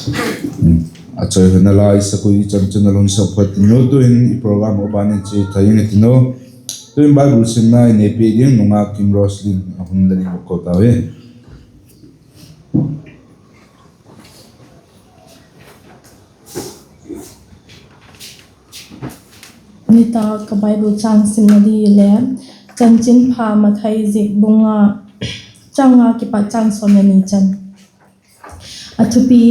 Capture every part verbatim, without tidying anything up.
A chawihoi nalai Sakui chanchin a la hun sak phat tin u, tu'hin i program a ban in chia thei ing i tin u. Tu'hin Bible simna i nei piak ding nungak Kim Roslyn a hun la ding ko tau hi. Nitâk ka Bible châng simna di le, Chanchinpha Mathai zik bung nga, châng nga kipat châng sawm le ni chan. A thupi: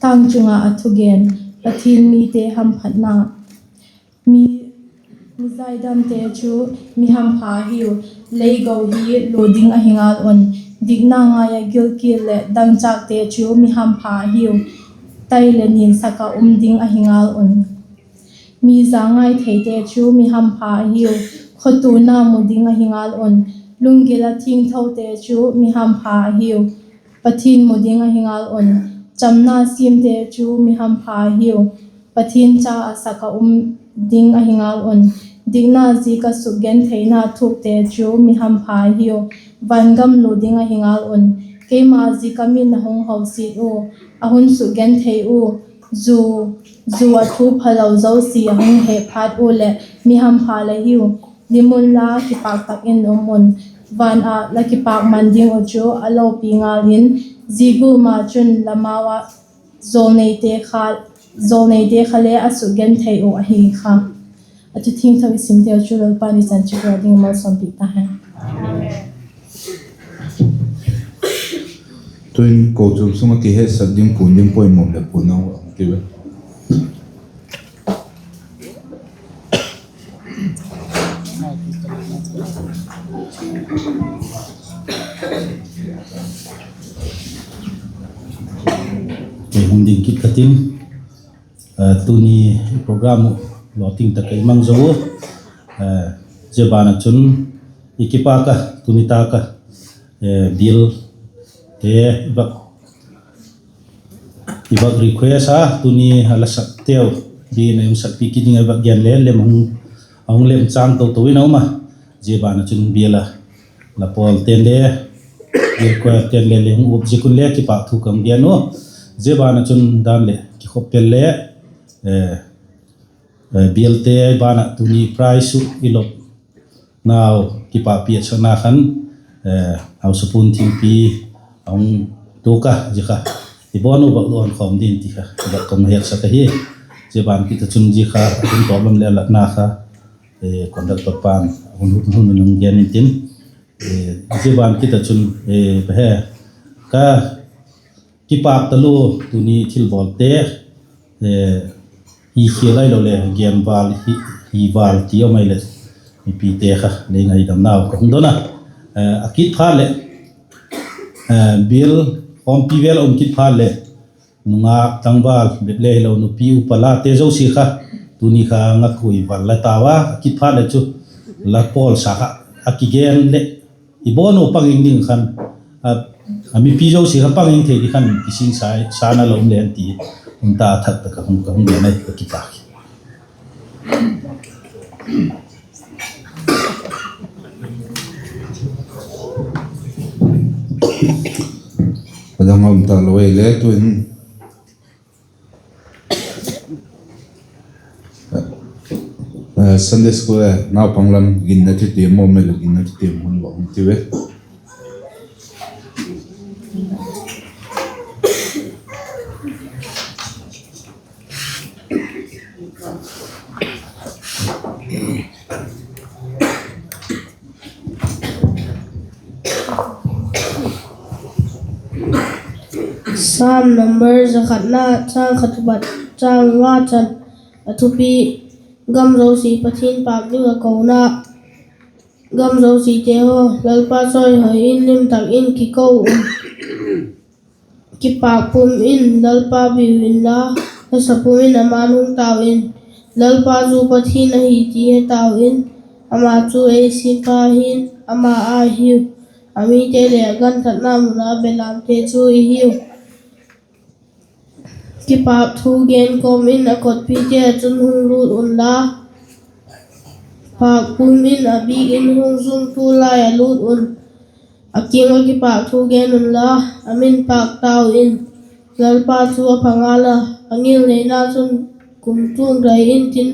Tâng chung ah a thugen, Pathian mite hamphatna. Mi, mi zaidamte chu mi hampha ahiu, lei go hi lua ding ahi ngal un. Dikna ngai ah gilkial leh dangchâkte chu mi hampha ahiu, tai leh niansak ah um ding ahi ngal un. Mi zangai theite chu mi hampha ahiu, khawtuana mu ding ahi ngal un. Lunggil ah thiangthote chu mi hampha ahiu, Pathian mu ding ahi ngal un. Chamna siamte chu mi hampha ahiu, Pathian cha a sak ah um ding ahi ngal un. Dikna ziak ah sukgentheina thuakte chu mi hampha ahiu, vangam lua ding ahi ngal un. Keima ziak ah mi'n a hung hosiat ua, a hun sukgenthei u, zu, zu a thu phalo zosia a hung hephat u leh mi hampha la hiu. Lim unla, kipâk tak in um un. Van ah la kipâkman ding uh chu a lopi ngal in, zia gual ma chun la mau ah jawlneite kha, jawlneite kha le a sukgenthei uh ahi kha. A thu thiangtho i simteu chu Lalpa'n i chan chu ding malsawmpiak ta hen. Tu'in kochuam sung ah kihetsak ding, puan ding poimaw leh puan a hung ti ve. Kei hung ding kit ka tin, tuni program uh lawting tak ei mang zo u. Zia ban ah chun i kipâk a, tuni tâk a bialte i vak request a, tuni a la sakteu, bial a hung sakpi kit ding a i vak gen le lem a hung lem châng to to in a um a. Zia ban ah chun bial a la pawlte'n le, bial choirte'n le lei hung up ziak un le kipâk thu ka hung gen u. Zia ban ah chun dan leh kikhop pel le bialte ban ah tuni prize uh i lop nau kipâkpi a sakna khan, Hausapu'n thingpi a hung tuak a, zia kha i bawn u vak lawn khawm ding ti kha i vak ka hung hetsak ahi. Zia ban kit ah chun zia kha a hun tawp lam leh a latna kha conductor pa'n a hun, hun, hun hung gen intin, zia ban kit ah chun, he, ka kipâk talua tuni thilbawlte, i khia lai lo leh gen val, hi val ti a um ai leh, mipite kha lei ngaidamnau ka hung don a. A kit phat leh, bial khawmpi vel a um kit phat leh, nungak tangval bep le hilo, nupi upa late zosia kha tuni kha ngakuai val la tau a, a kit phat leh chu la pawlsa kha a kigen leh i bawn u pang ing ding khan, a mipi zosia kha pang ing thei ding khan kisingsa, sa na lo um len ti, um ta thak tak a ka hung, ka hung gen ai, ka kipâk. A dang a um ta lo ei le tu'in, Sunday school e, naupang lam ginna thutiam maw, mei la ginna thutiam hun va hung ti ve. Sam number za khatna, châng khat apat châng nga chan. A thupi: Gam zosia Pathian pâk ding ah kona. Gam zosiate haw, Lalpa chawihoi in lim tak in kiko un. Kipâk pum in Lalpa biu inla, nasa pum in a ma-âng hung tau in. Lalpa chu Pathian ahi ti he tau in, ama chu ei siampa hin, ama â hiu, a mite leh a ganthatna mun a belamte chu i hiu. Kipâk thu gen kawm in a kotpite ah chun hung lût unla, pâk pum in a bik in hung zungtu lai ah lût un. A kiang ah kipâk thu gen unla, a min pâk tau in. Lalpa chu a pha ngal a, a ngilneina chun kumtuang dai intin,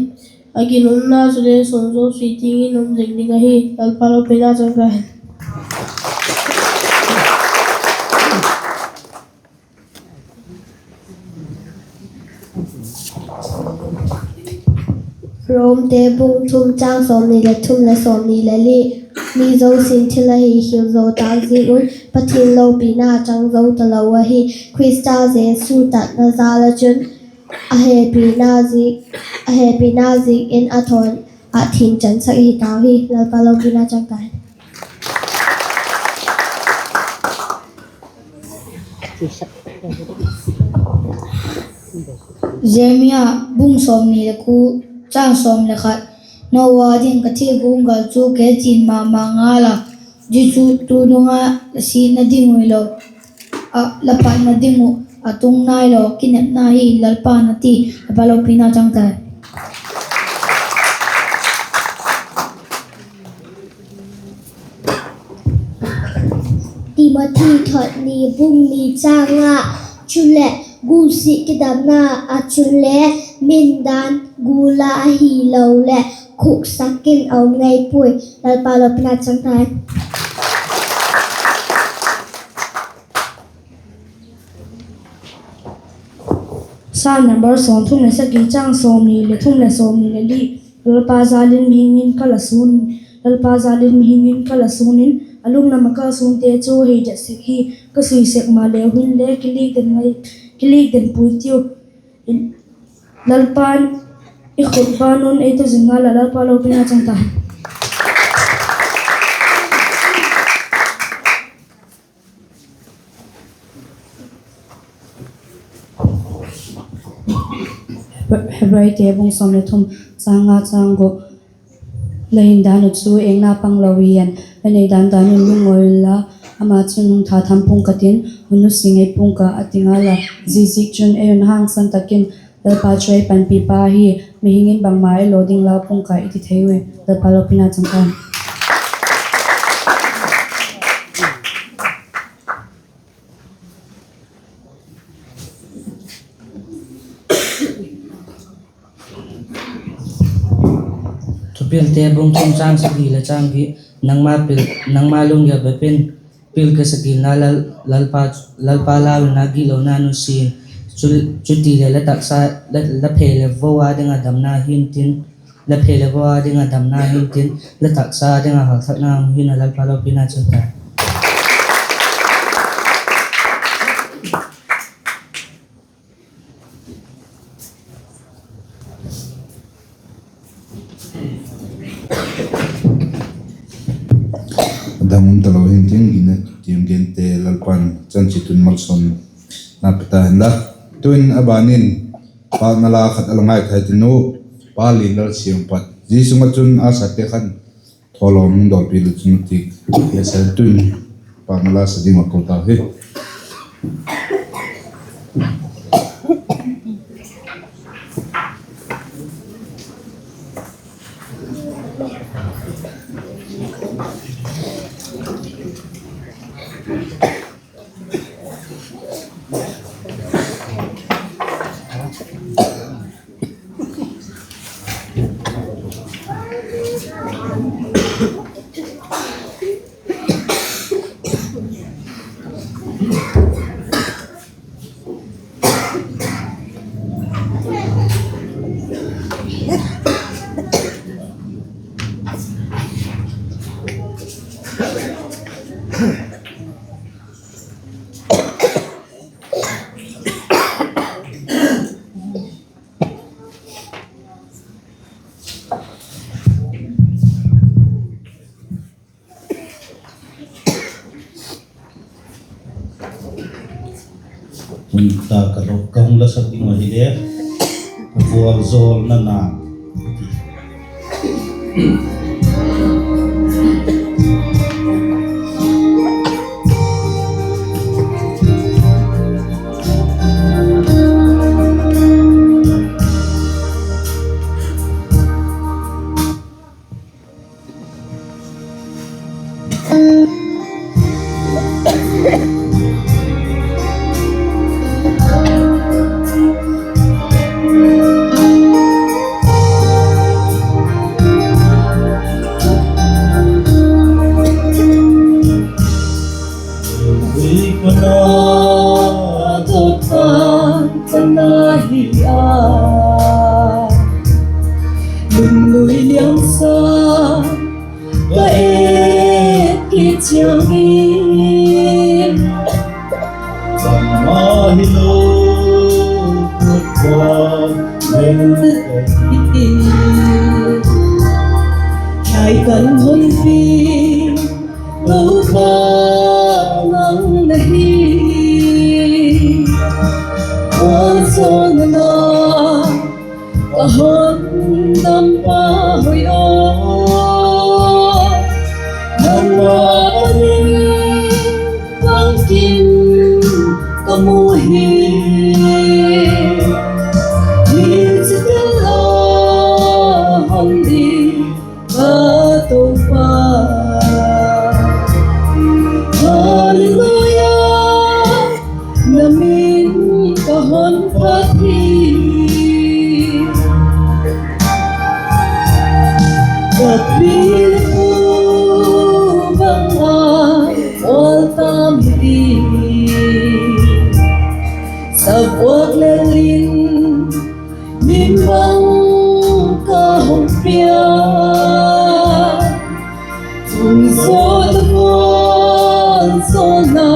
a ginumna chule sun zosia tiang in um zing ding ahi. Lalpa lopina chang ta hen. Romte bung thum châng sawmni leh thum leh sawmni leh li. Mi zosia'n thil a hikhil zo tâk ziak un Pathian lopina a chang zo talo ahi. Khrista Jesu tatna jal ah chun a hepina ziak, a hepina ziakin a thawn ah thiamchansak hi tau hi. Lalpa lopina chang ta hen. Jeremia bung sawmni leh kua châng sawm leh khat. Noa ding ka thil guanggal chu kei chin ma ma ngal a, zia chu tu nung ah la siatna ding uh hilo, ah, la phatna ding uh a tung nailo, kinepna hi Lalpa'n a ti. Lalpa lopina chang ta hen. Timothi thot ni bung ni châng nga. Chuleh gusi kidamna ah chunle min dan gual a ahiloleh khuksak in a um ngei puai. Lalpa lopina chang ta hen. Sâm number sawmthum leh sagi, châng sawmni leh thum leh sawmni leh li. Lalpa jal in mihing in ka la sun, Lalpa jal in mihing in ka la sun in, a lunglam ah ka sunte chu hei det sek hi. Ka sui sek maleu hinle kilik den ngai, kilik den puai tiu. Lalpa'n i khut ban un ei tu zing ngal a. Lalpa lopina chang ta. Hebraite bung sawm leh thum, châng nga, châng guk. La hindan uh chu engna pang lo hi'n, la neidan dan un lungawi inla, ama chun hung thatham pung ka tin, hun nusia ngei pung ka, a ti ngal a. Ziaziakchun ei un hangsan tak in, Lalpa chu ei panpipa hi, mihing in bangma ei lo ding lau pung ka i ti thei ui. Lalpa lopina chang ta. Thupilte bung thum châng sagi leh châng giat. Nangma pil, nangma lunggel bep in pil ka sagilna Lal, Lalpa, Lalpa lau in a gitlona nusia in, chu, chutileh la taksa, la, la phe leh vo â ding ah damna hi'ntin, la phe leh vo â ding ah damna hi'ntin, la taksa â ding ah halthakna hung hi'n, Lalpa lopina chang ta. Dang um talo hi'ntin, gina tiam gente Lalpa'n chan chiat un malsawmna pe ta hen la. Tu'n a ban in pâkna la khat a la ngaithai tin u, Pa, Lalsiam pat, zia sung ah chun a sate khan thawlawm hung dawlpi le chun ti, le sa tu'n pâkna la sa ding a ko ta hi. Hun ta ka lok ka hung la sak ding ahile, ka vualzawlna na. Chana hi a, lungnuai liangsa ka et kit chiang in, chana hilo, kut ka leng ka hi. Thai kan hun pi, Lalpa nang na hi. Khual zawnna ka hon dampa hoi aw, nangma panin bangkim ka mu hi. Hi chitel a hon di ka Toupa. Halleluia, na min ka hon phat hi. Ka pi le pu bang a ol tam hi. Sa buak le ling min bang ka hung pia. Tung zaw ta khual zawnna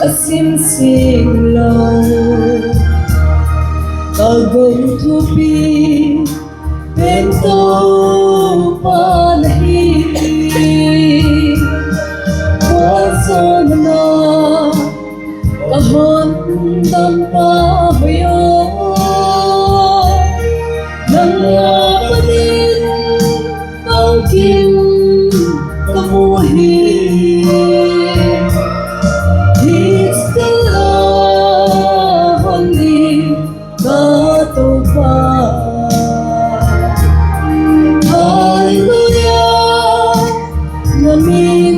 a sim sing lo, ka gou thupi pen Toupa na hi. Khual zawnna ka hon dampa hoi aw, nangma panin bangkim ka mu hi. Hi chitel a hon di ka Toupa. Halleluia, na min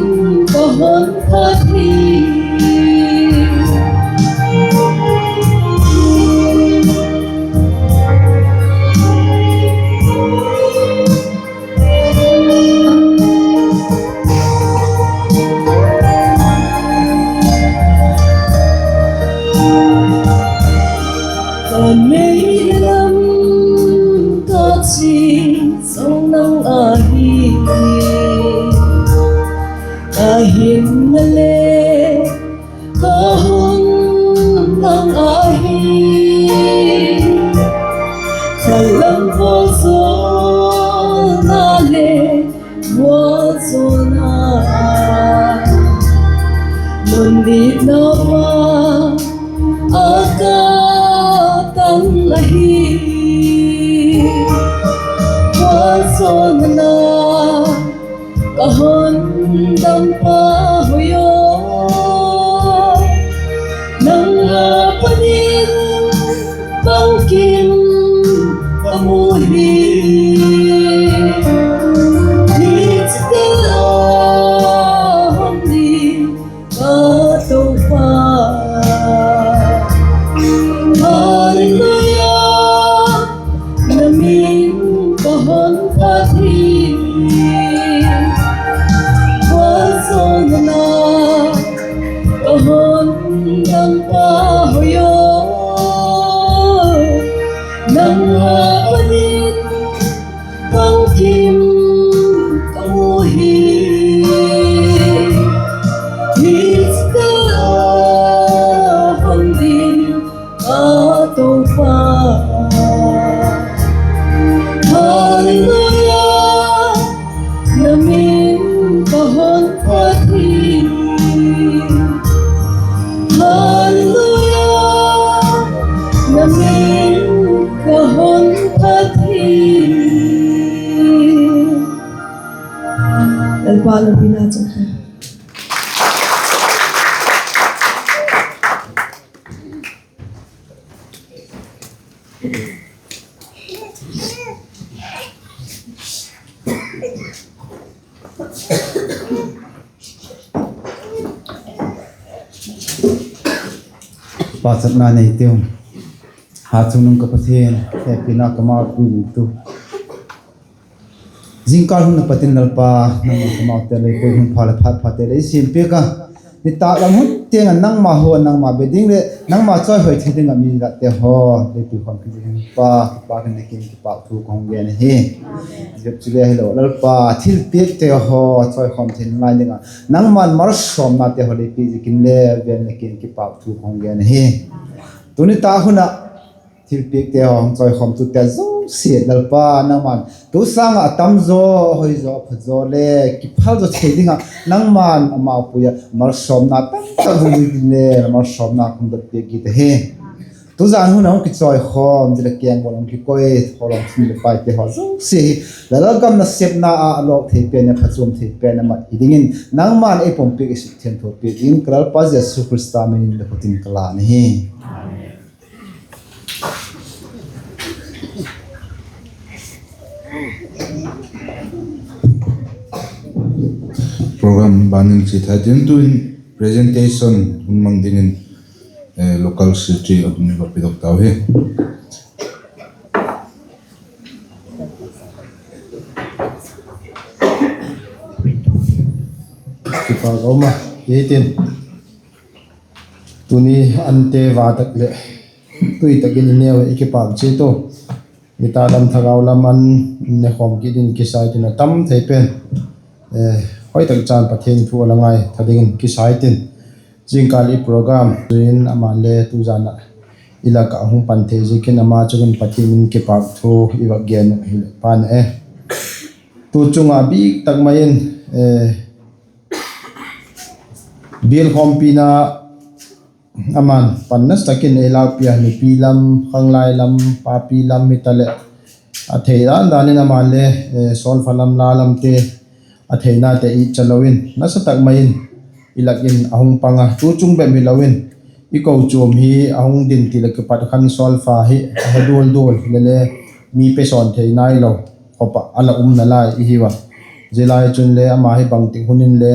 ka hon phat hi. Ka mei lam ka chi zong nang ahi, ka hinna le ka hun nang ahi. Ka lam vualzawlna le vualzawlna, lungditna va a ka tan ahi. Vualzawlna ka hon dampa hoi aw, nangma panin bangkim ka mu hi. Hi chitel a hon di ka Toupa. Halleluia, na min ka hon phat hi. Vualzawlna ka hon dampa hoi aw, nangma panin bangkim ka mu hi. Hi chitel a hon di ka Toupa. Halleluia, na min ka hon phat hi. Halleluia, na min ka hon phat hi. Lalpa lopina chang hen. Pauchapna neite, ha chungnung ka Pathian, hepina ka mâktu, zingkal hun a pat in Lalpa, nangma ka mâkte lei poi hun pha leh phat phate lei siam piak a, nitâk lam hun tiang ah nangma haw, nangma be ding leh nangma chawihoi thei ding ah mi late haw lei pui khawm kit dingin Pa, kipâk in le kin kipâk thu ka hung gen ahi. Zia chu le hilo Lalpa, thilpiakte haw chawikhawm thei nalai ding ah nangma'n malsawmnate haw lei pui ziakin le ven le kin kipâk thu ka hung gen ahi. Tuni nitâk hun ah thilpiakte haw hung chawikhawmtute zosia Lalpa, nangma'n tu sâng ah a tam zaw, a hoi zaw, a pha zaw le kiphal zaw thei ding ah nangma'n amau pui ah malsawmna tamtak zui ding le malsawmna ka hung dot piak kit ahi. Tuzan hun a hung kichawikhawm zia leh keng bawl hung kikoi, thawlawm thum leh paite haw zosia hi la lalgam nasepna ah a lawk thei pen, a phachuam thei pen a mat hi dingin nangma'n ei pom piak, ei sukthiangtho piak dingin ka Lalpa Jesu Khrista min in la khut in ka lan ahi. Program ban in chia thei ding, tuin presentation hun mang dingin, eh, local secretary a hun i va pedok tau hi. Kipâk um a, hitin tuni ante va tak leh tui tak in i neu i kipâk chiat u. Nitâk lam thagau lam an nekhawm kit in kisai tin a tam thei pen, eh, hoi tak chan Pathian thu a la ngaitha dingin kisai tin, zingkal i program zui in ama'n le tuzan ah i lak ah hung pan thei ziakin ama chung in Pathian in kipâk thu i va gen uh hileh pan e. Tu chung ah bik tak mai in, eh, bial khawmpina ama'n pan nasa tak in ei lâkpi a, nupi lam, khanglai lam, papi lam hitaleh a thei dan dan in ama'n le, eh, solfa lam, la lamte a theinate i cha lo in nasa tak mai in i lak in a hung pang a, tu chung bep hilo in i kochuam hi a hung din ti leh kipat khan solfa hi a he dual dual hile le mi pesawn thei nailo khop ah a la um nalai i hiu a. Zia lai chun le ama hi bangtik hun in le,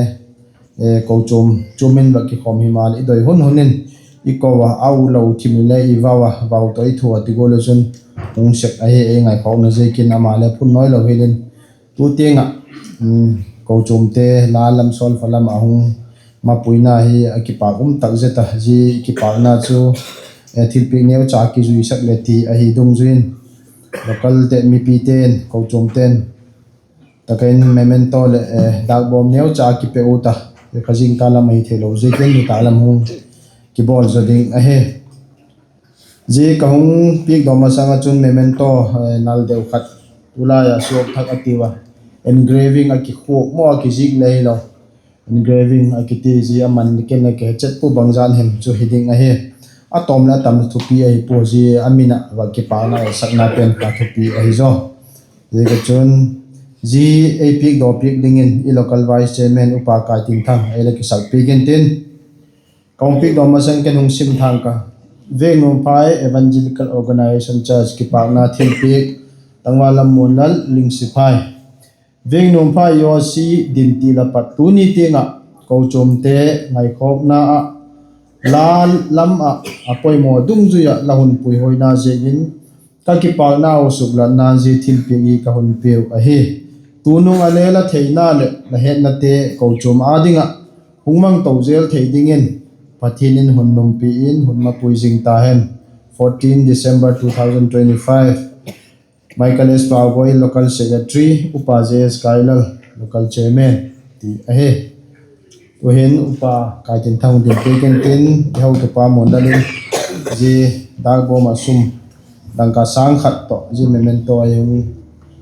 eh, kochuam chuam in va kikhawm himaleh i doi hun hun in i ko a, a u lo thim in le i vau a, vau tawh i thu a ti gual ah chun hung sek ahi, ei ngaikhawkna ziakin ama le phun nawi lo hial in tu tiang ah, um, kochuamte la lam solfa lam a hung mapuina hi a kipâk um tak zet a, zia kipâkna chu, eh, thilpiak neucha kizuisak leh ti ahi dungzui in localte, mipite'n, kochuamte'n tak in memento leh, eh, dâkbawm neucha kipe ut a, zia kha zingkal lam ahi theilo ziakin nitâk lam hung kibawl zaw ding ahi. Zia ka hung piakdaw masang ah chun memento, eh, nal deu khat, tulai a suak thak a tiu a, engraving a kikhuak maw a kizik le hilo, engraving a kiti zia a man ken a kichet pua bangzat hem chu hi ding ahi. A tawm leh a tam thupi ahi pua, zia a min ah va kipâkna sakna pen kha thupi ahi zaw. Ziak a chun zia ei piakdaw piak dingin i local vice chairman Upa Kaitinthang ei la kisak piak intin, ka hung piakdaw masang ken hung sim thang ka. Vengnuamphai Evangelical Organisation Church kipâkna thilpiak, tangval lam Muanlal Lingsiphai. Vengnuamphai EOC din ti la pat tuni tiang ah kochuamte ngaikhawkna ah la lam ah a poimaw dungzui ah la hun puihoina ziakin ka kipâknau suklatna zia thilpiak hi ka hun piau ahi. Tunung a le la theina leh la hetnate kochuam â ding ah hung mang to zel thei dingin Pathian in hun umpi in hun mapui zing ta hen. Fourteen December two thousand twenty-five. Michael S Paugoi, Local Secretary, Upa J S Kailal, Local Chairman, ti ahi. Tu'hin Upa Kaitinthang din piak intin, i hotupa Muanlal in zia dâkbawm ah sum dangka sâng khat tawh zia memento a hung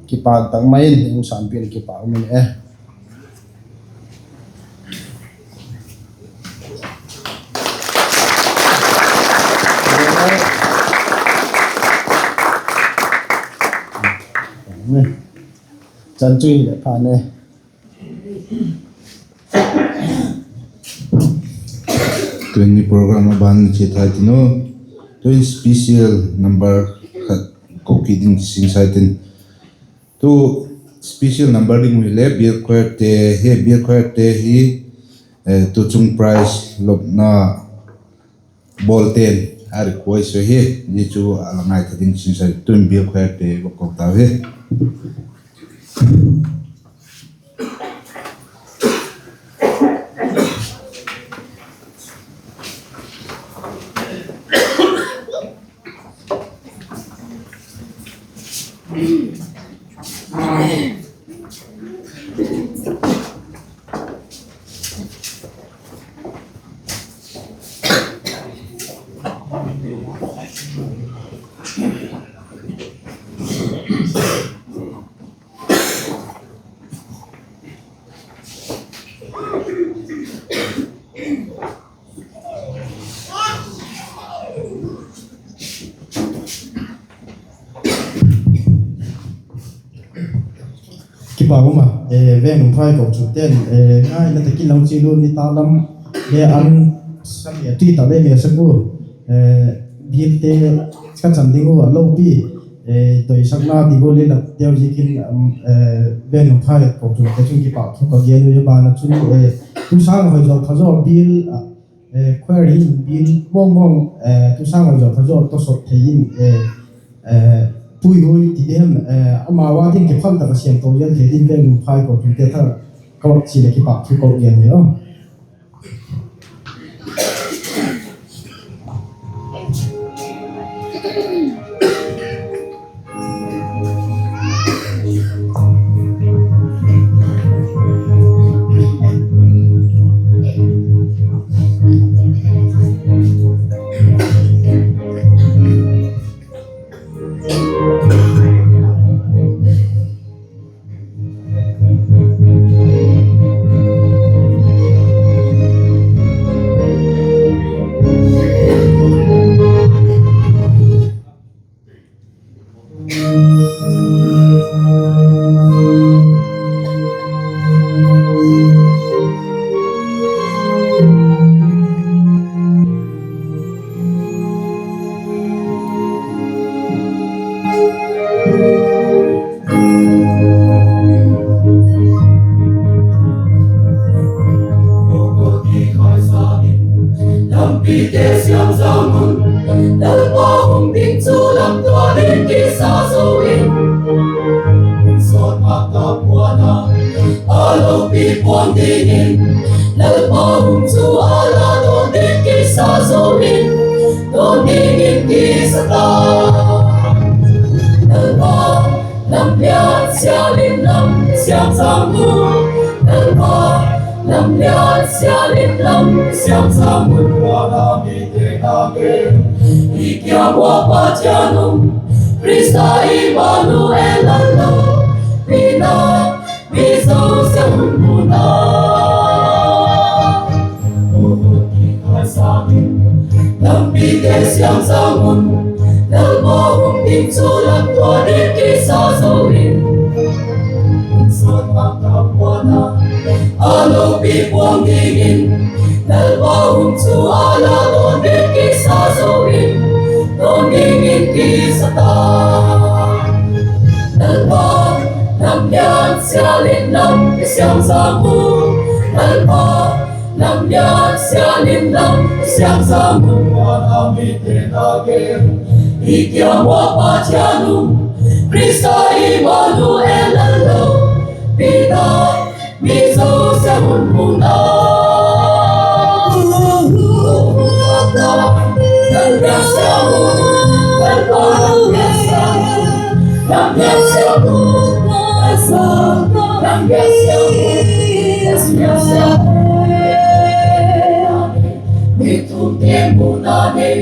kipâk tak mai in hung sanpi in kipâk um in e. Chan chu hileh pha ne. Tuni program a ban chia thei tin u. Tu'hin special number khat ko kit ding kisingsa intin. Tu special number ding u hile bial choirte hi, bial choirte hi, eh, tu chung prize lopna bawlte'n a request hi, zia chu a la ngaitha ding kisingsa, tu'hin bial choirte va ko tau hi. Kipak um a, eh, Veng Numphai kochuamte'n, eh, ngaina tak in lo chial u, nitâk lam le an sa mi a tui tak le mi a sak u, eh, bialte ka chan ding u a lopi, eh, doisakna ding u le la deu ziakin, um, eh, Veng Numphai kochuamte chung kipakthu ka gen u a, ban a chun, eh, tu sâng hoi zaw pha zaw bial, ah, eh, choir in bial mawngmawng, eh, tu sâng hoi zaw pha zaw tawsawt thei in, eh, eh, puihuai ti diam, eh, amau a ding kiphal tak a siam to zel thei ding Veng Numphai kochuamte tha ka vak chial a kipakthu ka gen hi a. Lampite siam zang un, Lalpa hung ding chu lam tua ding kisa zo in. Hun sawt mak ta puan a, a lopi puang dingin, Lalpa hung chu a la dawn ding kisa zo in, dawn dingin kisa ta. Lalpa, lam lian sial in lam siam zang u. Lalpa, lam lian sial in lam siam zang u. Lalpa, mite na ke, i kiang ua Pathian um, Khrista Immanuel a lo, pina, mi zosia hun mu na. Lampite siam zang un, Lalpa hung ding chu lam tua ding kisa zo in. Sawt mak ta puan a, a lopi puang dingin, Lalpa hung chu a la dawn ding kisa zo in, dawn dingin kisa ta. Lalpa, lam lian sial in lam siam zang u. Lalpa, lam lian sial in lam siam zang u. Lalpa, mite na ke, i kiang ua Pathian um, Khrista Immanuel a lo, pina, mi zosia hun mu na. Mi thumte mu na nei,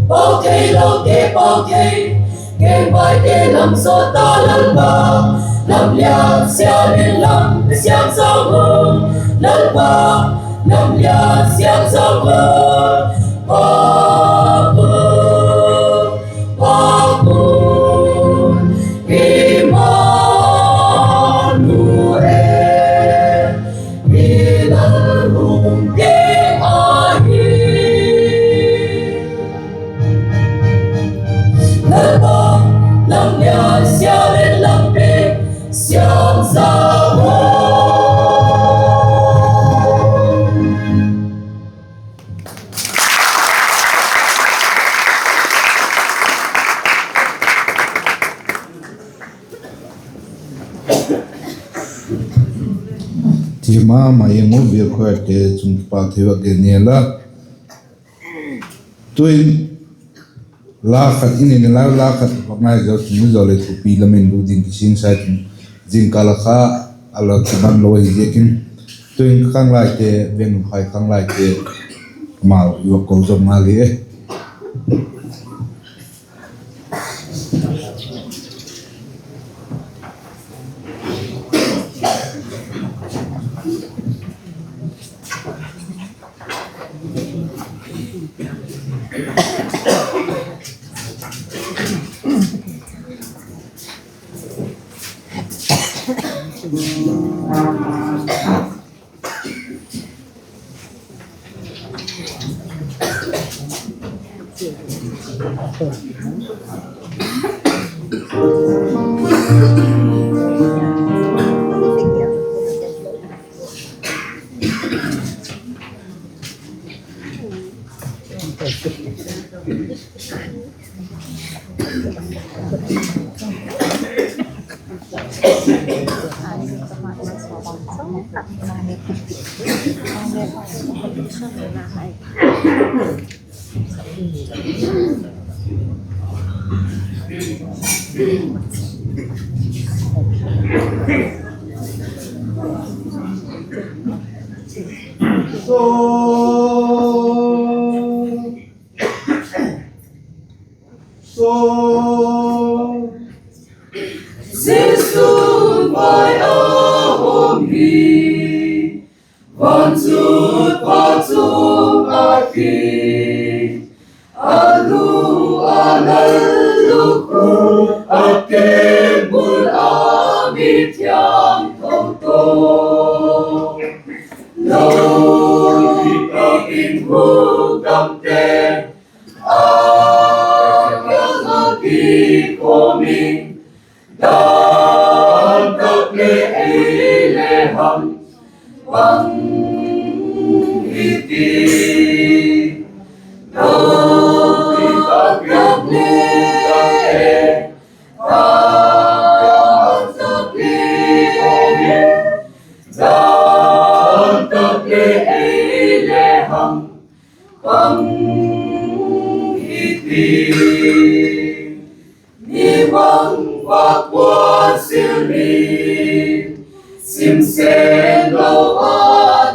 pau thei lote pau thei, kengvaite lam sawt ta Lalpa, lam lian sial in lam siam zang u, Lalpa, lam lian siam zang u, Pa pu, Pa pu, Immanuel, i Lal hung ding ahi. Lalpa, lam lian sial in lampi siam zang u. Ti ma ma eng u bial choirte chung kipak thu a gen ni la. Tuin La khat in in la, la khat bang ngai zo, tuni zo le thupi lam in lu ding kisingsa i tin, zingkal a kha a la kiban lo ahi ziakin, tuin khanglaite, veng phai khanglaite, amau i va ko zom ngal hi e. Jesu mai a hung hi, vansut pha chung a thi, a lu a lal lukhu a têkbul a mi thiangtho to. Lo hi tak in hukdamte, a kiang a kikhawm in, dan tak le ei le hang pang hi ti. Lo hi tak in hukdamte, a kiang a kikhawm in, dan tak le ei le hang pang hi ti. Ni mang va kua sil ni, simsen lo a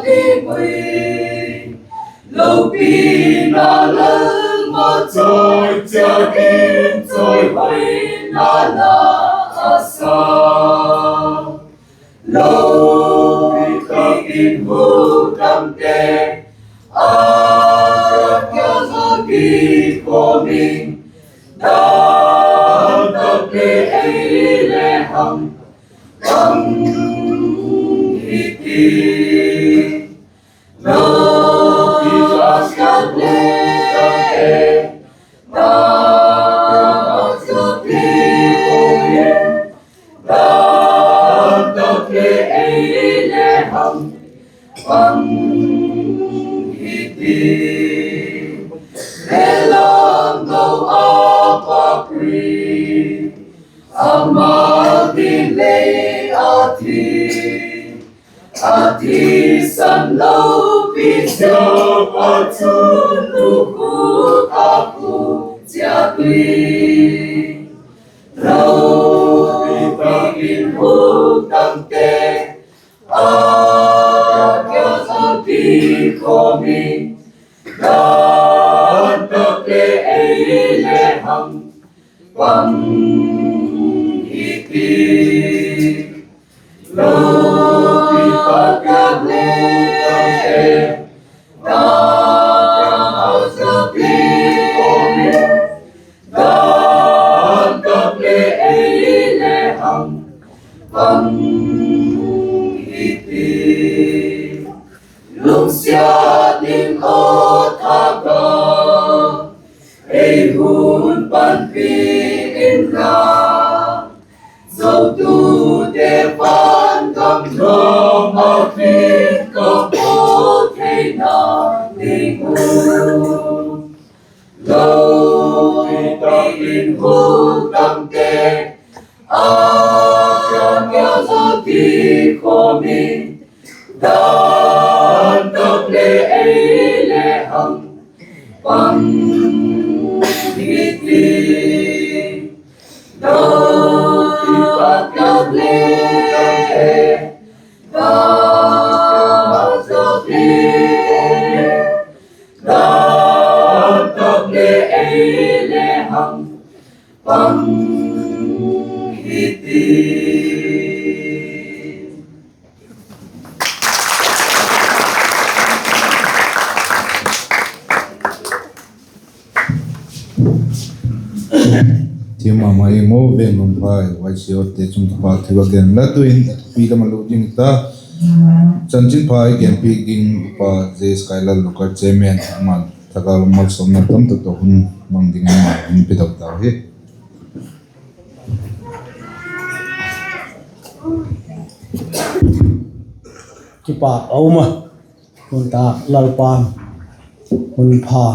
ni mui, lopina lalma choi chia in, choi hoina la a sa. Lo hi tak in hukdamte, a kiang a kikhawm in, dan tak le ei le hang pang hi ti. Lo hi tak in hukdamte, a kiang a kikhawm in, dan tak le ei le hang pang hi ti. Lelam lo a pa pui, ama ding lei a thi, a thisan lopi ziak a chun lukhu a khu chia tui. Lo hi tak in hukdamte, a kiang a kikhawm in, dan tak le ei le hang pang hi ti. Lo hi tak in hukdamte, a kiang a kikhawm in, dan tak le ei le hang pang hi ti. Lungsiat in aw thak a, ei hun panpi inla, zotute pan gam nuam a kin ka paw theina ding un. Lo hi tak in hukdamte, a kiang a kikhawm in, dan tak le ei le hang pang hi ti. pang hi ti. Thiam ma ma ing u, Veng Lamphai, Y C O te chung kipak thu a gen la, tuin a thupi lam a lut ding ta. Chanchinpha i genpiak ding pa J. Skylar Lukar, Chairman, aman thagau lam malsawmna tam tak tawh hun mang dingin hun pe dok tau hi. Kipak a um a, hun tak Lalpa'n hun pha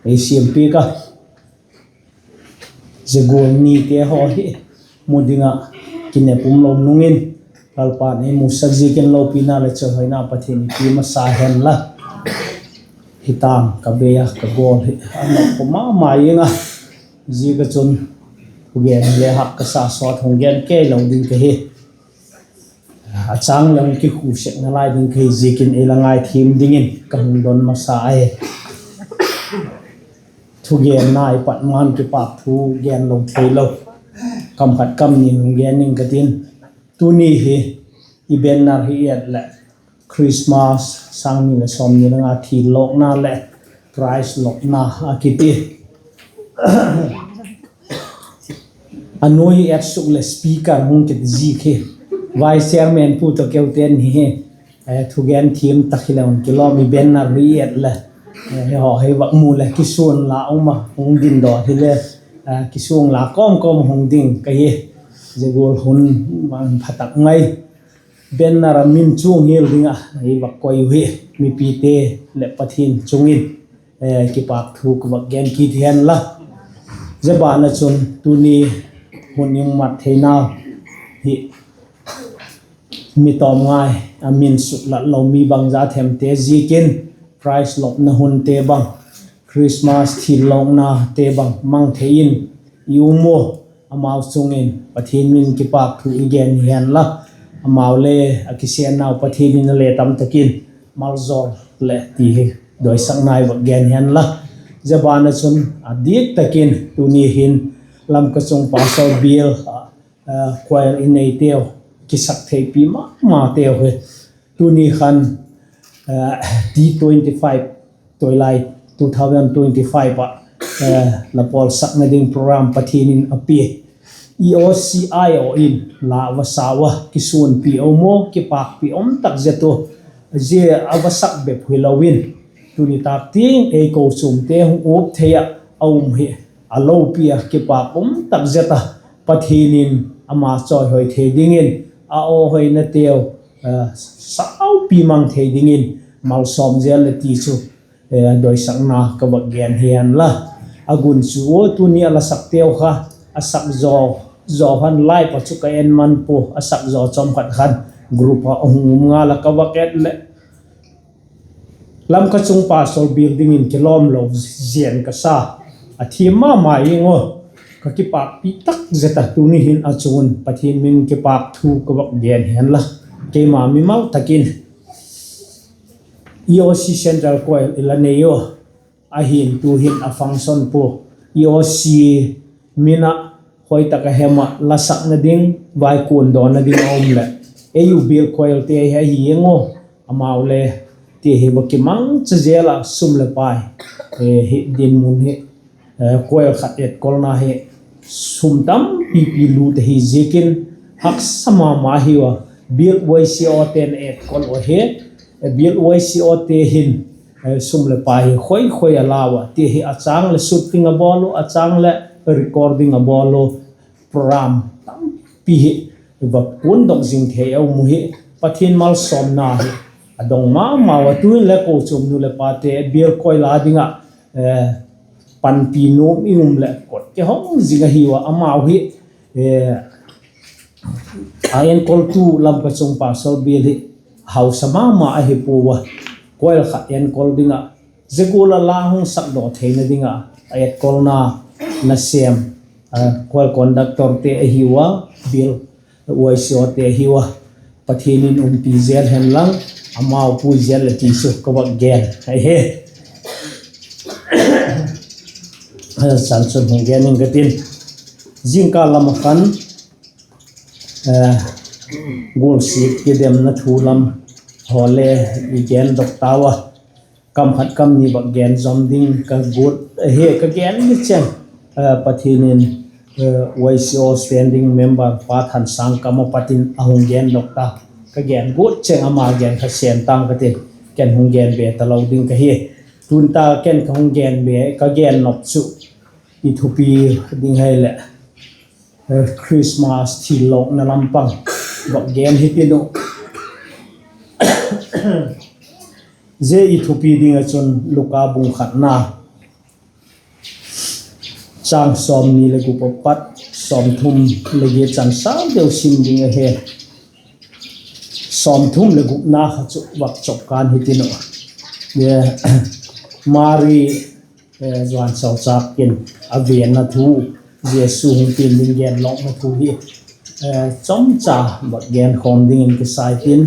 ei siampiak a, zia gual nite haw hi mu ding ah kinep um lo nung in, Lalpa'n ei musak ziakin lopina leh chawihoina Pathian i ti masa hen la. Hi tang ka bei a ka gual hi a nop ma ma ing a, ziak a chun thugen le hak ka sa sawt hung gen kei lo ding ka hi. A châng leh hung kikhu sekna lai ding ka hi ziakin ei la ngaithiam dingin ka hung don masa ahi. Thugenna i pat ma'n kipak thu gen lo theilo, kam khat kam ni hung gen ing ka tin. Tuni hi i banner hi et leh Christmas sâng ni leh sawmni le nga thil lawkna leh prize lawkna a kiti. A nuai et suk leh speaker hung kit zik hi, Vice Chairman pu tawh keuten hi, thugen thiam tak hile hun kilawm, i banner hi et leh, hi haw hi vak mu leh kisuang la um a hung ding daw hile, kisuang la kawm kawm hung ding ka hi. Zia gual hun pha tak ngai, banner a min chuang hial ding ah ei vak koi uhi, mipite leh Pathian chung in kipak thu ka vak gen kit hen la. Zia ban ah chun tuni hun i mat theinau hi mi tawm ngai, a min suklat lo mi bangza themte ziakin prize lawkna hunte bang, Christmas thil lawknate bang mang thei in i um u, amau chung in Pathian min kipak thu i gen hi hen la. Amau le a kisennau Pathian in a le tam tak in malzawl leh ti hi doisakna i vak gen hen la. Zia ban ah chun a dik tak in tuni hin Lamka chung Pastor Bial ah, choir i neiteu, kisak theipi ma mateu hi tuni khan D twenty five tuailai two thousand twenty five ah la pawlsakna ding program Pathian in a pia. EOCIO in la va sau a, kisuanpi um u, kipakpi um tak zet u, zia a va sak bep hilo in, tuni tâk tiang ei kochuamte hung up thei ah a um hi a lopi a, kipak um tak zet a, Pathian in ama chawihoi thei dingin, a aw hoinateu saupi mang thei dingin malsawm zel le ti chu doisakna ka vak gen hi hen la. A gunchu u tuni a la sakteu kha, a sak zaw, zaw khan live ah chu ka en man pua, a sak zaw chawm khat khan group ah a hung um ngal a ka vak et leh Lamka chung Pastor Building in kilawm lo ziang ka sa, a thiam ma ma ing u, ka kipakpi tak zet a tuni hin a chung un Pathian min kipak thu ka vak gen hen la. Keima mimal tak in EOC Central Choir i la nei u, ahin tu'hin a function pua, EOC min ah hoi tak a hem ah la sakna ding, vaikuan dawnna ding a um leh, ei u Bial Choirte hi ahi ing u, amau le ti hi va kimangcha zel a, sum leh pai hi dinmun hi, choir khat etkolna hi sum tampipi lût ahi ziakin haksa ma ma hiu a, Bial YCOte'n etkol u ahi, Bial YCOte hin sum leh pai hi khoi khoi a lau a ti hi, a châng leh shooting a bawl u, a châng leh recording a bawl u, program tampi hi va kuandok zing thei a um u hi, Pathian malsawmna hi a dong ma mau a, tu'hin le kochuam nu leh pate Bial Choir la ding ah panpi nuam i um leh kot kihong zing ahiu a, amau hi a enkoltu Lamka chung Pastor Bial hi hausa ma ma ahi pua a, choir khat enkol ding ah zia gual a la hung sakdaw theina ding ah a etkolna nasêm, choir conductorte ahiu a, Bial YCOte ahiu a, Pathian in umpi zel hen lang, amau pui zel leh ti chu ka vak gen ahi. Chan chun hung gen ing ka tin. Zingkal lam ah khan, eh, gualsiat kidemna thu lam haw le i gendok tau a, kam khat kam ni vak gen zom ding ka guat ahi. Ka gen ni cheng, eh, Pathian in, eh, Y C O standing member Pa Thansâng kam ah pat in a hung gendok ta. Ka gen guat cheng ama gen kha sen tang ka tin, ken hung gen be talo ding ka hi. Tun ta ken ka hung gen be, ka gen nop chu i thupi ding hileh, eh, Christmas thillawkna lam pang vak gen hitin uh. Zia i thupi ding ah chun Luka bung khatna, châng sawmni leh gup a pat sawmthum leh giat chan sâng deu sim ding ahi. Sawmthum leh gupna kha chu vak chawp kan hitin uh. Mari, eh, vansawlchâk in a venna thu, Jesu hung pian ding genlawkna thu hi, eh, chomcha vak genkhawm dingin kisa i tin,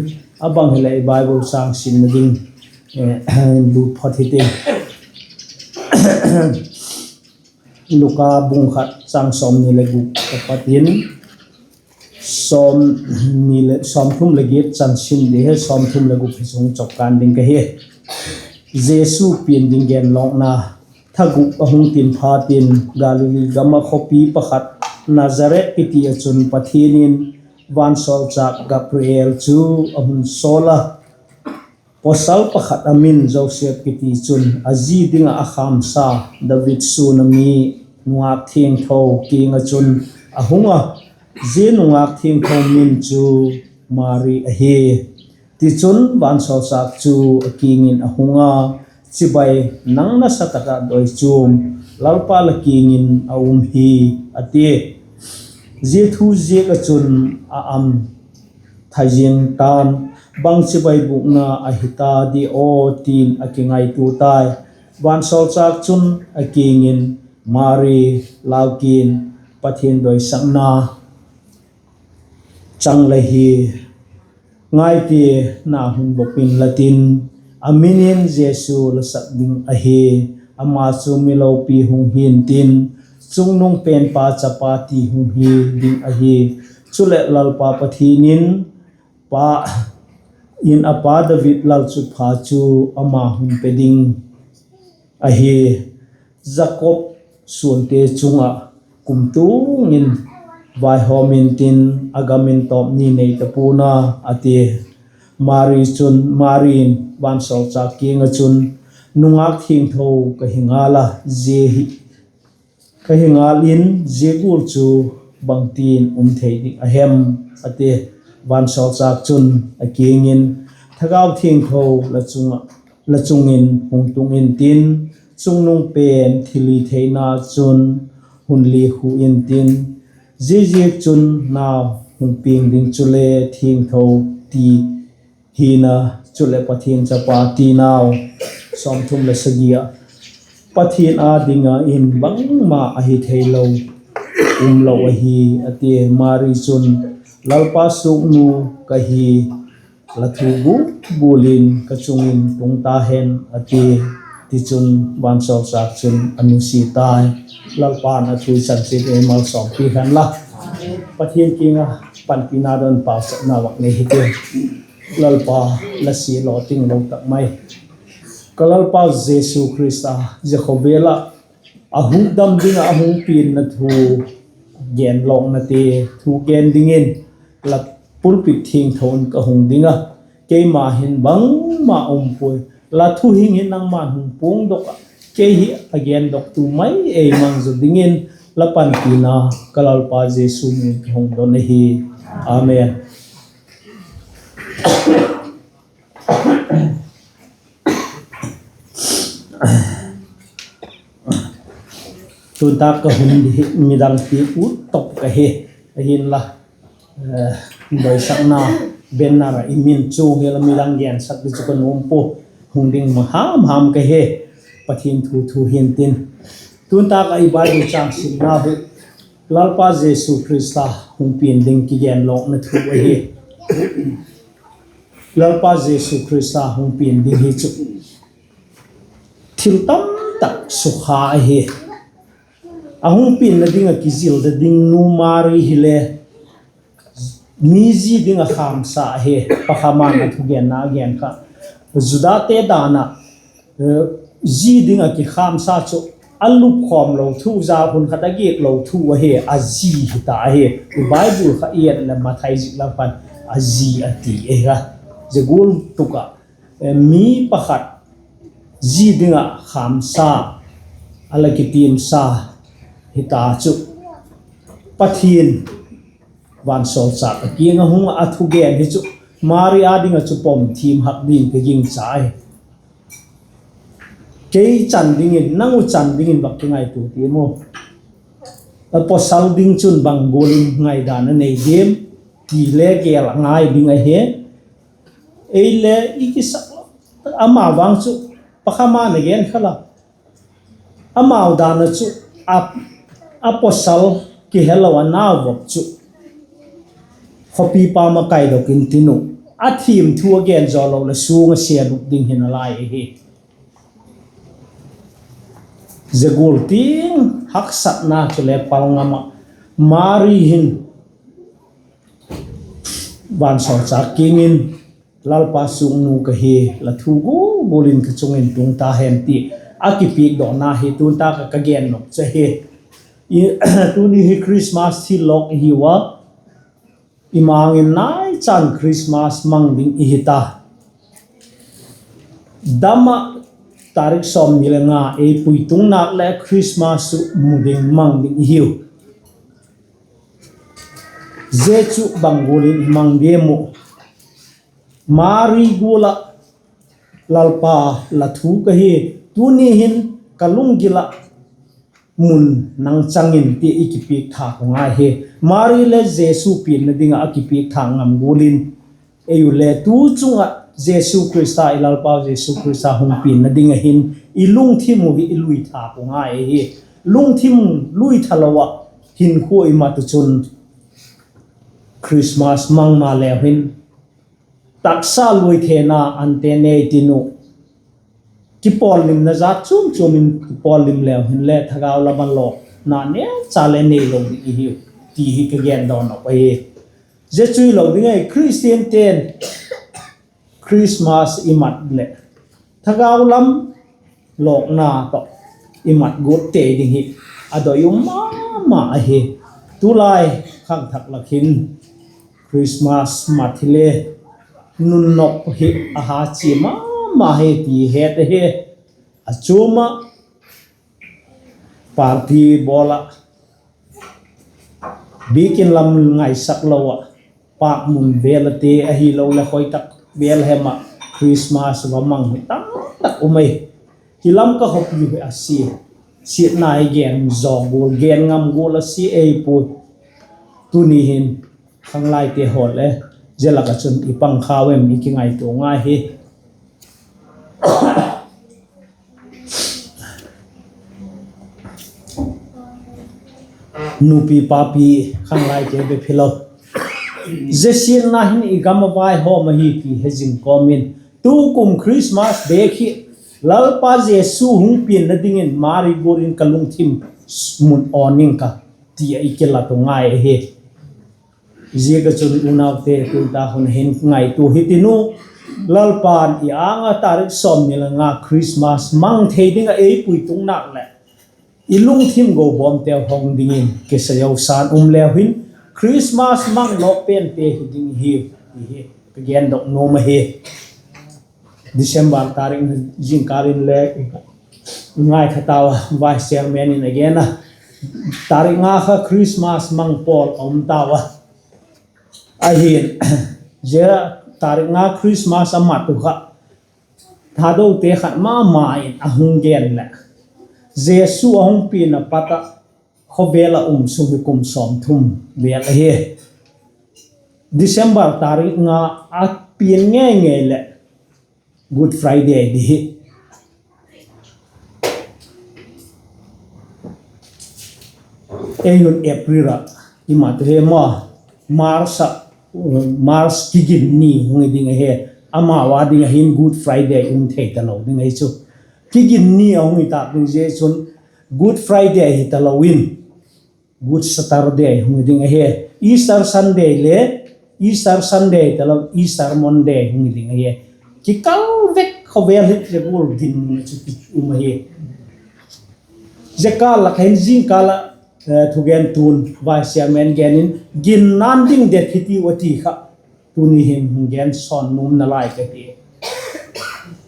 a bang hileh i Bible châng simna ding, eh, lut phot hitin. Luka bung khat châng sawmni leh gup a pat in, sawm, ni leh, sawmthum leh giat chan sim ding hi, sawmthum leh gup hi sung chawp kan ding ka hi. Jesu pian ding genlawkna. Tha guk a hung tin phatin Galili gam ah khawpi pakhat Nazareth kiti ah chun Pathian in vansawlchâk Gabriel chu a hun sawl a, pawsal pakhat a min Joseph kiti chun, a zi ding ah a khâmsa David suan a mi nungâk thiangtho kiang ah chun a hung a, zia nungâk thiangtho min chu Mari ahi. Tichun vansawlchâk chu a kiang in a hung a, Chibai, nang nasa tak ah doi chuam, Lalpa la kiang in a um hi, a tia. Zia thu ziak ah chun a am tha ziang ta'n, Bang chibai bûkna ahi ta di aw? ti'n a kingaitua tai. Vansawlchâk chun a kiang in, Mari, lau kin, Pathian doisakna chang la hi. Ngai tia, na hun bawp inla tin, a min in Jesu la sak ding ahi. Ama chu mi lopi hung hi'ntin, Chungnung Penpa chapa ti hung hi ding ahi. Chuleh, Lalpa Pathian in pa, in a pa David lalchutpha chu ama hun pe ding ahi. Jakob suante chung ah kumtuang in vaihawm intin, a gam in tawp ni nei ta pua'n a, a tia. Mari chun, Mari in vansawlchâk kiang ah chun, Nungâk thiangtho ka hi ngal a, zia hi, ka hi ngal in, zia gual chu bangtin um thei ding a hem? a tia. Vansawlchâk chun a kiang in, Thagau Thiangtho la chung ah, la chung in hung tung intin, Chungnung Pen thilhitheina chun hun likhu intin, ziaziakchun nau hung piang ding chule thiangtho ti hi'n a, chuleh Pathian Chapa ti'n au. Sawmthum leh sagi ah, Pathian â ding ah in bangma ahi theilo umlo ahi, a tia. Mari chun, Lalpa suaknu ka hi, la thu gual gual in ka chung in tung ta hen, a tia. Tichun vansawlchâk chun a nusia tai. Lalpa'n a thu i chan chiat ei malsawmpi hen la. Pathian kiang ah panpina don pauchapna vak nei hitin. Lalpa, la sia law tinglo tak mai, ka Lalpa Jesu Khrista, zia khawvel ah a hukdam ding ah a hung pianna thu genlawknate thu gen dingin la pulpit thiangtho in ka hung ding a, keima hin bangma um puai. La thu hing hin nangma'n hung puangdok ah, kei hi a gendoktu mai ei mang zaw dingin la panpina ka Lalpa Jesu min in ka hung don ahi. Amen. Tun tak ka hun hi midang ti ut top ka hi, ahinla, eh, doisakna banner ah i min chuang hi la midang gensak di chu ka nuam pua, hung ding ma ham ham ka hi, Pathian thu thu hi'ntin. Tun tak ah i Bible châng simna hi Lalpa Jesu Khrista hung pian ding kigenlawkna thu ahi. Lalpa Jesu Khrista hung pian ding hi chu thil tamtak sukha ahi. A hung pianna ding ah kizilda ding nu Mari hile, mi zi ding ah khâmsa ahi. Pakha man a thugenna a gen kha, Judate dan ah zi ding ah kikhâmsa chu a lupkhawm lo thu, zan hun khat a giak lo thu ahi, a zi hita ahi. I Bible kha i et leh Mathai zik lam khan a zi a ti ahi a. Zia gual tuk ah mi pakhat zi ding ah khâmsa, a la kitiamsa hita chu, Pathian vansawlchâk a kiang a hung ah a thugen hi chu Mari â ding ah chu pom thiam hak ding ka gingcha hi. Kei chan dingin, nang u chan dingin bang kingaitua tiam u? A pawsal ding chun bang gual in ngaidan a nei diam ti le gel a ngai ding ahi. Ei le i kisak lo, ama vang chu pakha man a gen kha la, amau dan a chu a pawsal kihelo a nau vop chu khawpi pâm ah kaidok intin u, a thiam thu a gen zaw lo leh suang a sia lup ding hi nalai ahi. Zia gual tiang haksatna chule pal ngam ah Mari hin vansawlchâk kiang in, Lalpa, suaknu ka hi, la thu gual gual in ka chung in tung ta hen, ti a kipiakdawkna hi tun tak ah ka gen nop chu ahi. Tuni hi Christmas thil lawk i hiu a, i mang in nai chan Christmas mang ding i hi ta. Dam ah tarik sawmni le nga ei pui tung nak leh Christmas chu mu ding, mang ding i hiu. Zia chu bang gual in i mang diam uh? Mari gual ah, Lalpa, la thu ka hi, tuni hin ka lunggil ah mun nang chang in, ti i kipiak thâk u ngai hi. Mari le Jesu pianna ding ah a kipiak thâk ngam gual in, ei u le tu chung ah Jesu Khrista, i Lalpau Jesu Khrista hung pianna ding ah hin i lungthim u hi i lui thâk u ngai ahi. Lungthim lui tha lo ah hinkhua i mat u chun Christmas mang maleu hin, taksa lui theina ante nei tin u, kipawllimna zat chuam chuam in kipawllim leu hinle thagau lam a lawkna neucha le neilo ding i hiu, ti hi ka gen dawn nop ahi. Zia chu hilo ding ahi, Christiante'n Christmas i mat leh thagau lam lawkna tawh i mat guat tei ding hi a doi um ma ma ahi. Tulai khangthak lak hin Christmas mat hile nunnop hi a ha chia ma ma hi ti het ahi. A chuam ah party bawl ah, biakin lam ngaisak lo ah, pâk mun vêl a te ahiloleh khoi tak vêl hem ah Christmas va mang hi tam tak um ai. Hi lam ka khawpi hi a sia, siatna i gen zaw gual, gen ngam gual a sia ei puai. Tuni hin khanglaite haw le zia lak ah chun i pang khau em i kingaitua ngai hi. Nupi papi, khanglaite bep hilo, zia siatna hin i gam a vaihawm ahi ti he zing kawm in, tukum Christmas bêk hi Lalpa Jesu hung pianna dingin Mari gual in ka lungthim mun awn ing ka, ti ah i kilat u ngai ahi. Ziak ah chun unaute, tun tak hun hin ngaitua hitiu, Lalpa'n i âng ah tarik sawmni le nga Christmas mang thei ding ah ei pui tung nak leh, i lungthim go bawmteu hong dingin kisai zo san um leu hin, Christmas mang lawk pente hi ding hi, ti hi ka gendok nuam ahi. December tarik zingkâl in le ngai kha tau a, Vice Chairman in a gen a, tarik nga kha Christmas mang pawl a um tau a. Ahin, zia tarik nga Christmas a mat u kha, Thadote khat ma ma in a hung gen leh, Jesu a hung pian a pat ah khawvel ah um sung hi kum sawmthum vêl ahi. December tarik nga a pian ngei ngei leh Good Friday di hi. Ei hun April ah i mat u hem a, March ah, March Kiginni hung hi ding ahi. Amau a ding ah hin Good Friday um thei talo ding ahi chu. Kiginni a hung hi tâk ding zia chun Good Friday hi talo in, Good Saturday hung hi ding ahi. Easter Sunday le Easter Sunday talo, Easter Monday hung hi ding ahi. Kikal vek khawvel hi le bul ginna chu ki um ahi. Zia kâl lak hin zingkâl ah thugentu'n, Vice Chairman gen in, ginna'n ding det hi tiu a ti kha, tuni hin hung gen sawn nuam nalai ka hi.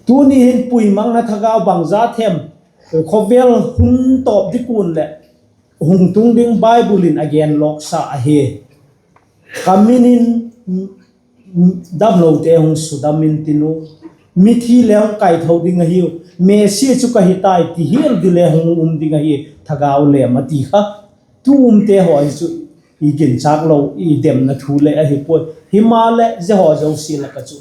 Tuni hin puimangna thagau bangza them, khawvel hun tawp ding kuan leh hung tung ding Bible in a gen lawksa ahi. Ka min in damlote hung sudam intin u, mithi le hung kaitho ding ahiu, Messia chu ka hi tai ti hial di le hung um ding ahi, thagau lem a ti kha. Tu umte haw hi chu i ginchâk lo, i demna thu le ahi puai. Himaleh zia haw zosia lak ah chu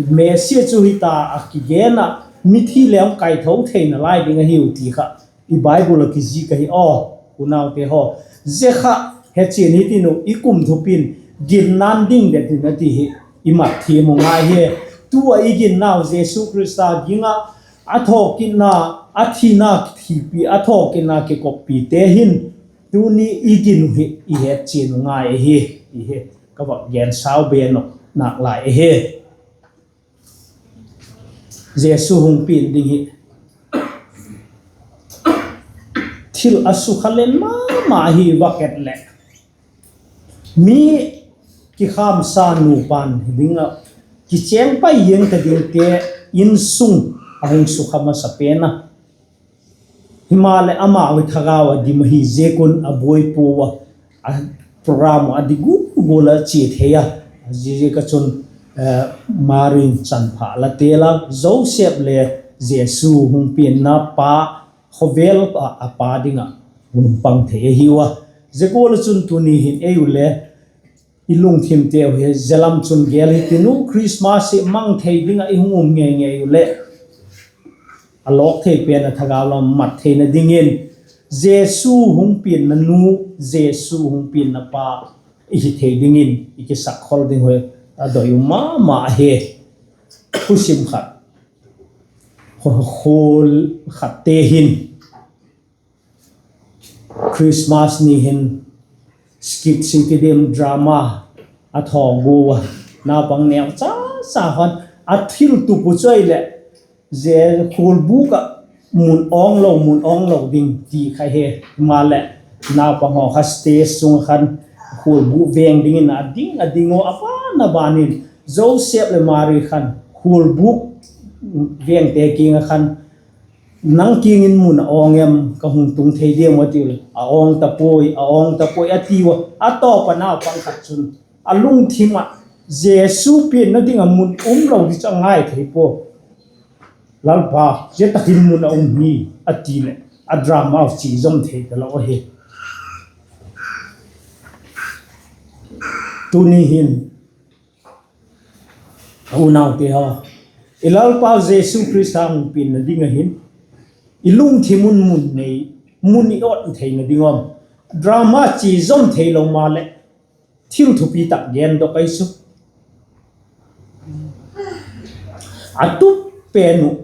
Messia chu hi ta a kigen ah, mithi le hung kaitho theina lai ding ahiu ti kha i Bible ah kizik ahi aw, unaute haw. Zia kha hechian hitin u, i kum thupi'n ginna'n ding det in a ti hi i mat thiam u ngai hi. Tu ah i ginnau Jesu Khrista ging ah a thawkitna, a thina thipi, a thawkitna kikoppite hin tuni i gin u hi i hetchian u ngai ahi, ti hi ka vak gen sau be nâk lai ahi. Jesu hung pian ding hi thil a sukha len ma ma hi vak et leh, mi kikhâmsa nupa'n hi ding ah, kichêng pai ziang ta dingte insung a hung sukha masa pen a. Himaleh amau hi thagau a dim ahi ziak un a buai pua a, program uh a dik gual gual a chia thei a. Ziaziak ah chun Mari'n chanpha la tel a, Joseph le Jesu hung pianna pa khawvel ah a pa ding ah hun pang thei ahiu a. Zia gual ah chun tuni hin ei u le i lungthimteu hi zia lam chun gel hitin u, Christmas hi mang thei ding ah i hung um ngei ngei u leh, a lawk thei pen a thagau lam mat theina dingin Jesu hung pianna nu, Jesu hung pianna pa i hi thei dingin i kisak khol ding hi a doi um ma ma ahi. Thusim khat, khual khatte hin Christmas ni hin skit, sitidem, drama a thaw gua a, naupang neu cha cha khan a thil tup uh chu ahileh, zia khualbûk ah mun awng lo, mun awng lo ding ti kha hi. Maleh naupang haw kha stage chung ah khan khualbûk veng dingin a ding a ding u, a ban a ban in Joseph leh Mari khan khualbûk vengte kiang ah khan, nang kiang in mun a awng em, ka hung tung thei diam a tiu leh, a awng ta puai, a awng ta puai a tiu a. A tawp a naupang khat chun a lungthim ah, Jesu pianna ding ah mun um lo hi chu a ngai thei pua. Lalpa, zia tak in mun a um hi, a ti leh, a drama uh chi zom thei talo ahi. Tuni hin, unaute haw, i Lalpa Jesu Khrista hung pianna ding ah hin i lungthim un mun nei, mun i awt theina ding um, drama chi zom theilo maleh, thil thupi tak gendok ahi chu. A tup pen uh,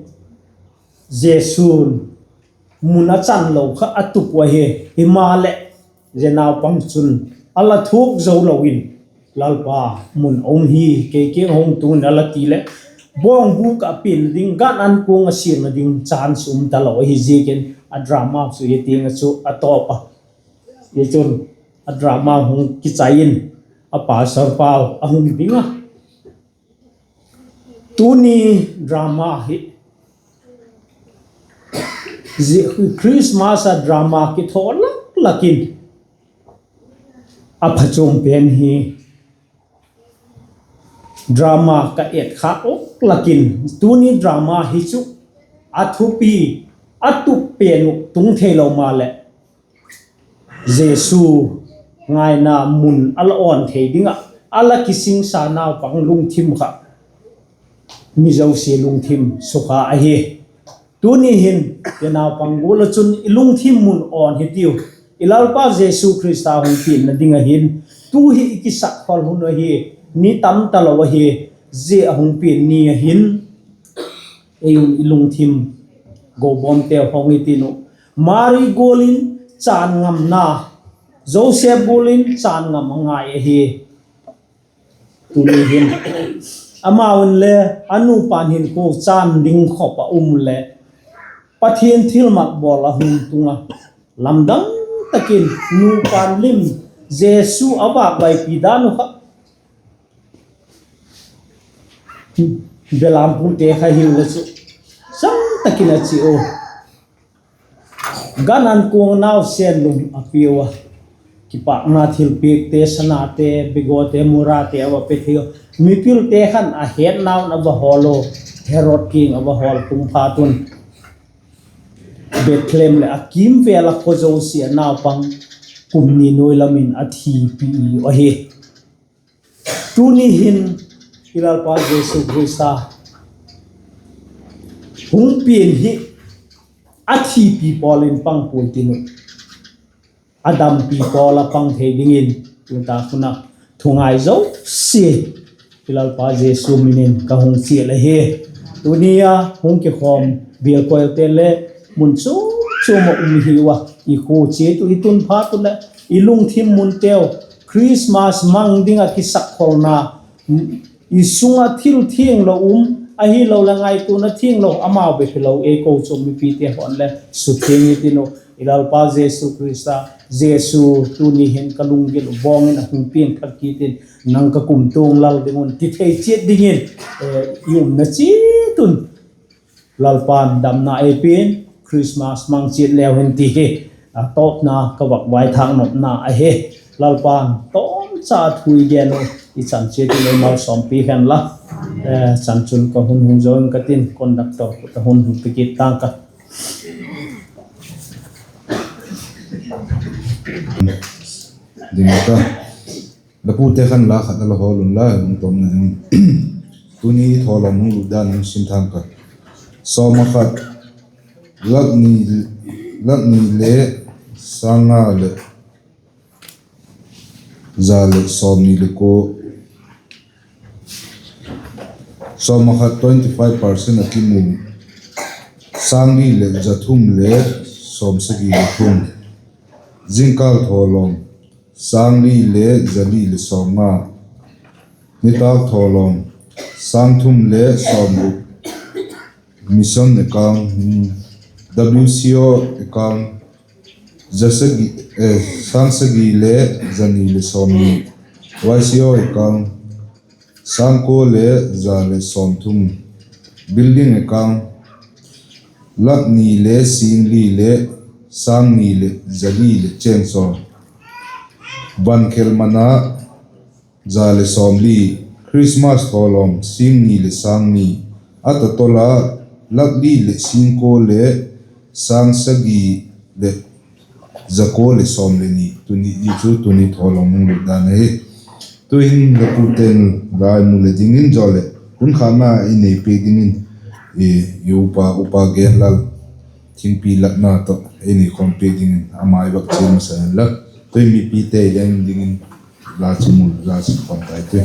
Jesu'n mun a chan lo kha a tup uh ahi. Himaleh, zia naupang chun a la thuak zo lo in, Lalpa, mun a um hi, kei kiang hung tung in, a la ti leh, bawngbûk ah pian ding, gan an kuang a siamna ding chance um talo ahi ziakin a drama chu hi tiang ah chu a tawp a. Hi chun a drama hung kichai in, a pastor pau a hung ding a. Tuni drama hi, Christmas a drama kithaw lak lak in a phachuam pen hi, drama ka et khâk lak lak in, tuni drama hi chu a thupi, a tup pen uh tung theilo maleh, Jesu ngaina mun a la awn thei ding ah a la kisingsa naupang lungthim kha mi zosia lungthim sukha ahi. Tuni hin, zia naupang gual ah chun i lungthim mun awn hitiu. I Lalpa Jesu Khrista hung pianna ding ah hin, tu hi i kisak khol hun ahi, ni tam talo ahi, zia a hung pian ni ah hin, ei un i lungthim gobawmteu hong hitin uh, Mari gual in chân ngamna, Joseph gual in chân ngam a ngai ahi. Tuni hin amau inle a nupa'n hinkhua chân ding khop ah um leh, Pathian thilmak bawl a hung tung a, lamdang tak in nupa'n lim Jesu a vâk vaipi dan uh kha, belampute kha hiu le chu, chang tak in a chia u. Gan an kuang nausen lum a piau a, kipâkna thilpiakte, sanate, begawte, murate a va pe thei u. Mipilte khan a hetna'n a va hawl u, Herod kiang a va hawl tung phat un, Bethlehem leh a kîmvêl ah khaw zosia naupang kum ni nuai lam in a thipi uh ahi. Tuni hin i Lalpa Jesu Khrista hung pian hi a thipi pawl in pang puai tin uh, a dampi pawl a pang thei dingin, tu tak hun ah thungai zosia i Lalpa Jesu min in ka hung chial ahi. Tuni a hung kikhawm bial koilte le mun chuam chuam ah um i hiu a, i khua chiat uh i tun phat u leh i lungthim munteu, Christmas mang ding ah kisakkholna, i sung ah thil thianglo um, ahiloleh ngaituana thianglo amau bep hilo, ei kochuam mipite hawn le suthiang i tin uh, i Lalpa Jesu Khrista, Jesu, tuni hin ka lunggil uh bawng in a hung piang thak kit in, nang ka kumtuang lal ding un ti thei chiat dingin, i umna chiat un Lalpa'n damna ei pia'n, Christmas mang chiat leu hen ti hi a tawpna ka vak vaithâk nopna ahi. Lalpa'n tawmcha thu i gen uh i chan chiat in ei malsawmpi hen la. Chan chun ka hun hung zo ing ka tin, conductor ka hun hung pe kit tang ka. Ding ka. La pute khan la khat a la hawl unla, hung tawmna ding. Tuni thawlawm hung lut dan hung sim thang ka. Sawm a khat, lak ni, lak ni le sâng nga leh za leh sawmni le kua. Sawm a khat twenty five percent a kimu, sâng li leh za thum le sawmsagi le thum. Zingkâl thawlawm, sâng li le za li leh sawmnga. Nitâk thawlawm, sâng thum le sawmguk. Mission account, W C O account, za sagi, eh, sâng sagi le za ni le sawmni. Y C O account, sâng kua le za le sawmthum. Building account, lak ni le sîng li leh sâng ni leh za li leh chêng sawm. Van khel man ah, za le sawmli. Christmas thawlawm, sîng ni leh sâng ni. A tatol a, lak li leh sîng kua le sâng sagi leh za kua le sawm le ni. Tuni i chu tuni thawlawm hung lut dan ahi. Tu'hin la pute'n la i mu le dingin zaw leh hun khâkna i nei piak dingin, i upa, Upa Genlal, thingpi latna tawh ei nei khawm piak dingin ama i vak chial masa hen la. Tu'hin mipite i leng dingin la chimu, la chimu khawm tai ti.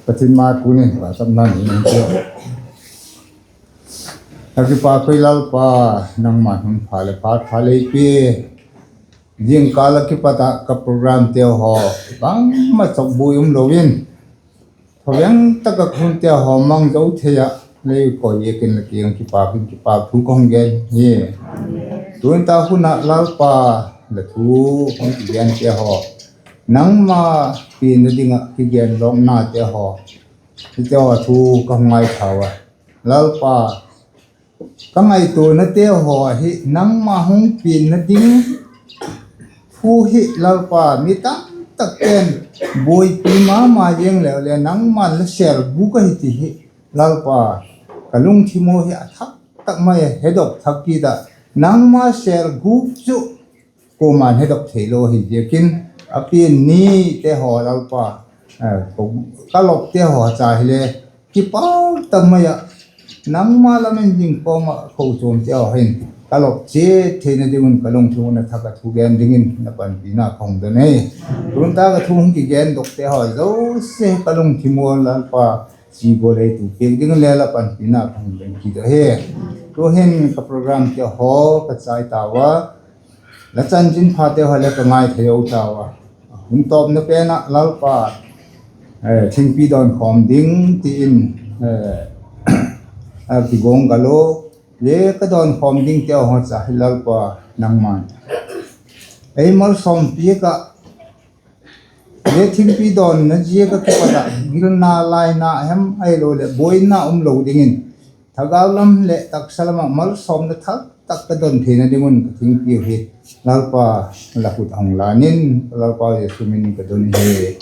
Pathian ma tuni pauchapna ni nang tiu. A kipâk ui Lalpa, nangma hun pha leh phat pha lei pia. Zingkâl a kipat ah ka programte haw bangma chawkbuai um lo in, thawveng tak ah ka hunte haw mang zo thei ah lei koi ziakin la kiang kipâk in kipâk thu ka hung gen hi. Tu'n ta hun ah Lalpa, la thu hung kigente haw, nangma pianna ding ah kigen lawknate haw, hite haw thu ka hung ngaithau a, Lalpa, ka ngaituanate haw hi nangma hung pianna ding thu hi Lalpa, mi tamtakte'n buaipi ma ma ziang leu le nangma'n la sêl gûk ahi ti hi Lalpa, ka lungthim ua hi a thak tak mai a hedok thak kit ah, nangma sêl gûk chu kuama'n hedok theilo ahi ziakin, a pian nite haw Lalpa, ka lopte haw cha hile, kipâk tak mai ah, nangma lam in ding kawm ah kochuamte haw hin ka lop chiat theina ding un ka lungthim un a thak ah thugen dingin la panpina ka hung don hi. Tu'n ta ka thu hung kigendokte haw zosia ka lungthim ua Lalpa, chi gual ei tu piak ding le la panpina ka hung don kit ahi. Tu'hin ka programte haw ka chai tau a, la chanchinphate haw le ka ngaithai tau a, hun tawpna pen ah Lalpa, thingpi dawnkhawm ding ti in, a kigawng galo, zia ka dawnkhawm dingte haw cha hi Lalpa, nangma'n ei malsawm piak ah, zia thingpi dawnna ziak ah kipat ah gilna laina hem ahiloleh buaina um lo dingin, thagau lam leh taksa lam ah malsawmna thak tak ka don theina ding un ka thingpiu hi Lalpa, la khut ah hung lân in, Lalpa Jesu min in ka don hi.